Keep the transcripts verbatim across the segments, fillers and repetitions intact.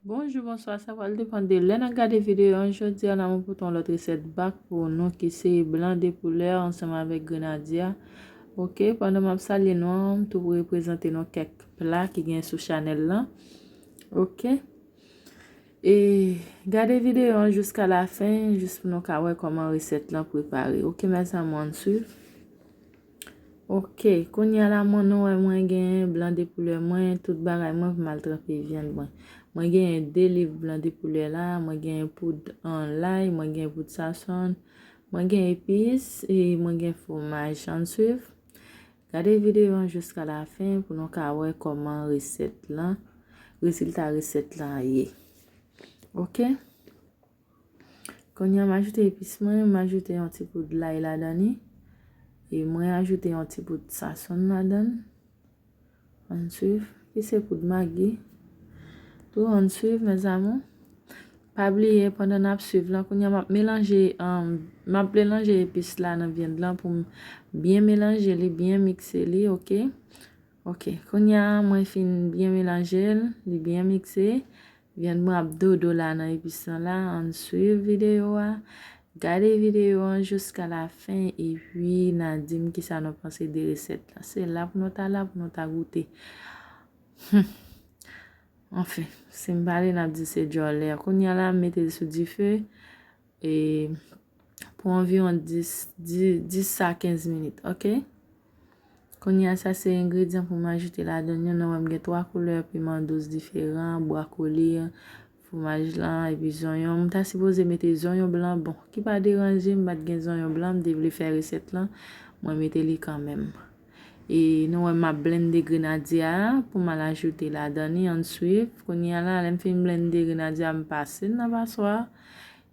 Bonjou, bonswa, sa pral depann de lè n ap gade videyo an. Jodi a la, mwen pote yon lòt resèt bak pou nou ki se blan de koulè ansanm avèk grenadya. Oke, pandan m ap salye nou an, m tou pou reprezante nou kèk pla ki gen sou chanèl lan. Oke. E gade videyo an jiska la fen, jis pou nou ka wè kòman resèt lan prepare. Oke, mèzanmi, ann swiv. Oke, kounye a la, mwen, nou wè mwen gen blan de koulè mwen, tout bagay mwen pou m al tranpe vyann mwen. Mwen gen de liv blan de koulè la, mwen gen poud an lay, mwen gen poud sasonn, mwen gen epis, e mwen gen fwomaj. Ann swiv. Gade videyo an jiska la fen pou nou ka wè kòman resèt lan, rezilta resèt lan ye. Oke? Kounye a, m ajoute epis mwen, m ajoute yon ti poud lay ladan li. E mwen ajoute yon ti poud sasonn ladan l. Ann swiv. Ki se poud magi. Tou ann swiv, mèzanmi. Pa bliye, pandan n ap swiv lan, kounye a m ap melanje, um, m ap melanje epis la nan vyann lan pou m byen melanje li, byen mikse li, oke? Oke, kounye a mwen fin byen melanje l, li byen mikse. Vyann mwen ap dodo la nan epis lan la, ann swiv videyo a. Gade videyo an jiska la fen, epi n a di m kisa nou panse de resèt lan. Se la pou nou ta la, pou nou ta goute. Hmm. Anfen, si m pale, n ap di se djòlè. Kounye a la, m mete l sou dife, e, pou anviwon dis, dis, dis a kenz minit, oke? Kounye a, sa se engredyan pou m ajoute ladan l yo. Nou wè m gen twa koulè piman dous diferan, bwakoli, fwomaj lan, epi zonyon. M ta sipoze mete zonyon blan, bon, ki pa deranje m, m pa t gen zonyon blan, m te vle fè resèt lan, mwen mete li kanmenm. E nou wè m ap blende grenadya a pou m al ajoute ladan li, ann swiv. Kounye a la, lè m fin blende grenadya a, m pase l nan paswa.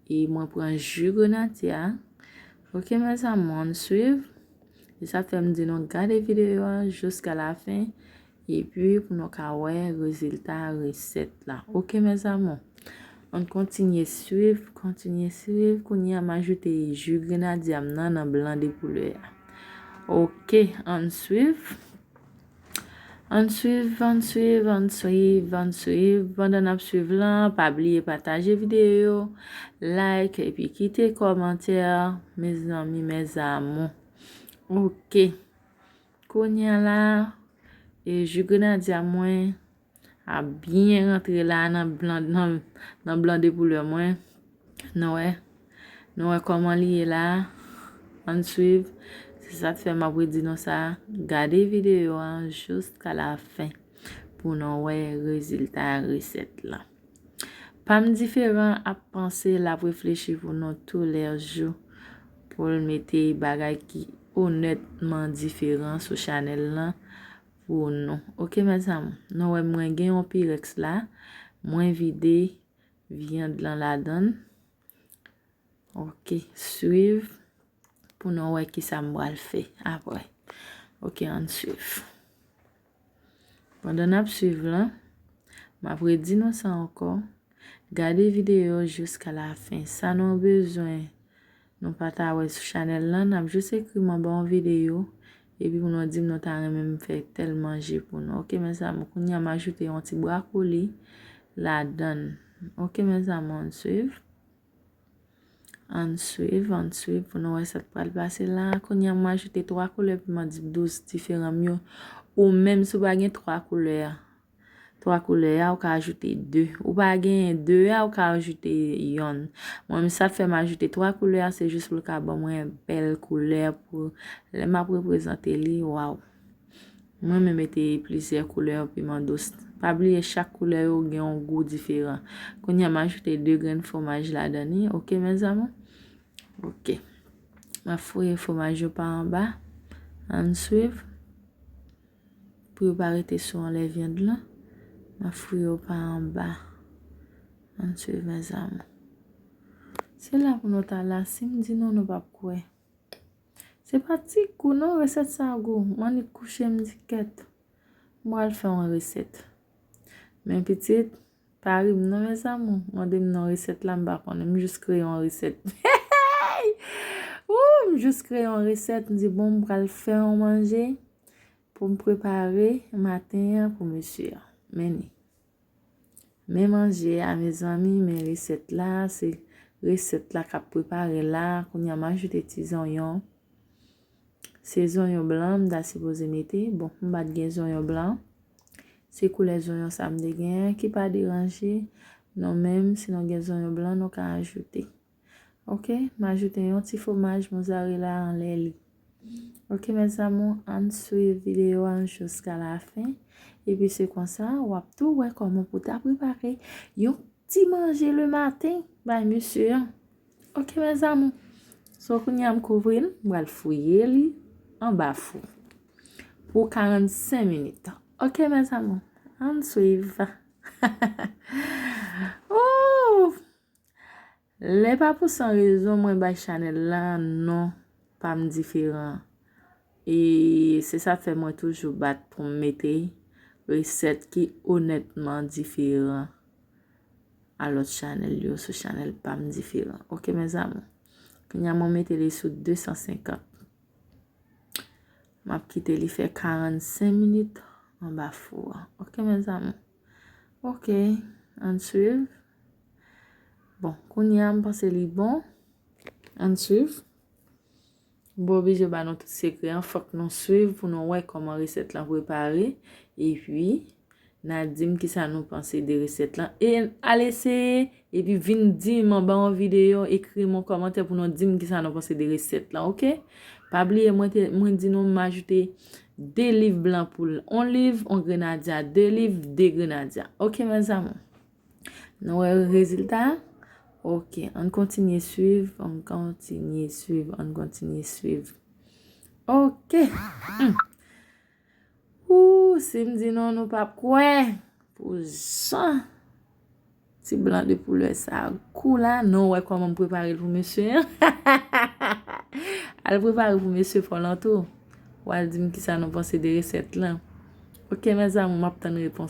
E mwen pran ji grenadya a. Oke, mèzanmi, ann swiv. E sa fè m di nou gade videyo a jiska la fen. Epi pou nou ka wè rezilta resèt la. Oke, mèzanmi. Ann kontinye swiv, kontinye swiv. Kounye a, m ajoute ji grenadya m nan nan blan de koulè a. Oke, ann swiv. Ann swiv, ann swiv, ann swiv, ann swiv. Pandan n ap swiv lan, pa bliye pataje videyo, like, epi kite kòmantè, mezanmi, mezamou. Oke. Kounye a la, e ji grenadya mwen ap byen rantre la nan blan, nan, nan blan de koulè mwen. Nou wè? Nou wè kòman li ye la? Ann swiv. Se sa k fè m ap redi nou sa. Gade videyo a jiska la fen pou nou wè rezilta resèt lan. Pam Diferan ap panse, l ap reflechi pou nou tou lè jou pou l mete bagay ki onètman diferan sou chanèl lan pou nou. Oke, mezanmi, nou wè mwen gen yon pirèks la, mwen vide vyann lan ladan l. Oke, swiv pou nou wè kisa m pral fè apre. Oke, ann swiv. Pandan n ap swiv lan, m ap redi nou sa ankò. Gade videyo jiska la fen. Sa nou bezwen, nou pa ta wè sou chanèl lan, n ap jis ekri m anba yon videyo, epi pou nou di m nou ta renmen m fè tèl manje pou nou. Oke, mezanmi, kounye a m ajoute yon ti bwakoli ladan l. Oke, mezanmi, ann swiv. Ann swiv, ann swiv pou nou wè sa k pral pase la. Kounye a, m ajoute twa koulè piman di-, dous diferan m yo. Ou menm, si w pa gen twa koulè a, twa koulè a, ou ka ajoute de. Ou pa genyen de a, ou ka ajoute yonn. Mwen menm, sa k fè m ajoute twa koulè a, se jis pou l ka ban mwen bèl koulè pou lè m ap reprezante li, waw. Mwen renmen mete plizyè koulè piman dous. Pa bliye chak koulè yo gen yon gou diferan. Kounye a m ajoute de grenn fwomaj ladan li, oke, mezanmi? Oke. M ap fouye fwomaj yo pa anba. Ann swiv. Pou yo pa rete sou anlè vyann lan. M ap fouye yo pa anba. Ann swiv, mezanmi. Se la pou nou ta la. Si m di nou, nou p ap kwè. Se pa ti gou non, resèt sa gou. M annik kouche m di kèt. M pral fè yon resèt. Men pitit, pa ri m non, mezanmi. Mande m non resèt la, m pa konnen. M jis kreye yon resèt. Wou, m jis kreye yon resèt. M di, bon, m pral fè yon manje pou m prepare maten an pou mesye an. Men ni. Men manje a, mezanmi, men resèt la, se resèt la k ap prepare la. Kounye a, m ajoute ti zonyon. Se zonyon blan m ta sipoze mete. Bon, m pa t gen zonyon blan. Se koulè zonyon sa m te genyen ki pa deranje nou menm. Si nou gen zonyon blan, nou ka ajoute. Oke, m ajoute yon ti fwomaj mozarela anlè li. Oke, mes amours, ann swiv videyo a jiska la fen. Epi se konsa, w ap tou wè kòman pou ta prepare yon ti manje le maten bay mesye an. Oke, mes amours. So, kounye a m kouvri l, m pral fouye li anba fou pou karannsenk minit. Oke, mes amours, ann swiv. Oh! Lè pa pou san rezon mwen bay chanèl la non pa m diferan. E se sa k fè mwen toujou bat pou m mete resèt ki onètman diferan a lòt chanèl yo sou chanèl pa m diferan. Oke, mes amours. Kounye a mwen mete li sou de san senkant. M ap kite li fè karannsenk minit anba fou a. Oke, mes amours. Oke, ann swiv. Bon, kounye a m panse li bon. Ann swiv. M pa oblije ba nou tout sekrè an, fòk nou swiv pou nou wè kòman resèt lan prepare. Epi, n a di m kisa nou panse de resèt lan. E al eseye, epi vin di m anba yon videyo, ekri m yon kòmantè pou nou di m kisa nou panse de resèt lan, oke? Pa bliye, mwen te, mwen di nou m ajoute de liv blan poul, yon liv, yon grenadya, de liv, de grenadya. Oke, mes amours. Nou wè rezilta a? Oke, ann kontinye swiv, ann kontinye swiv, ann kontinye swiv. Oke. Hmm. Ooh, si m di nou, nou p ap kwè. Pou jan ti blan de poulè sa gou la, nou wè kòman m prepare l pou mesye an. Al prepare pou mesye fò lan tou. W al di m kisa nou panse de resèt lan. Oke, mes amours, m ap tann repons.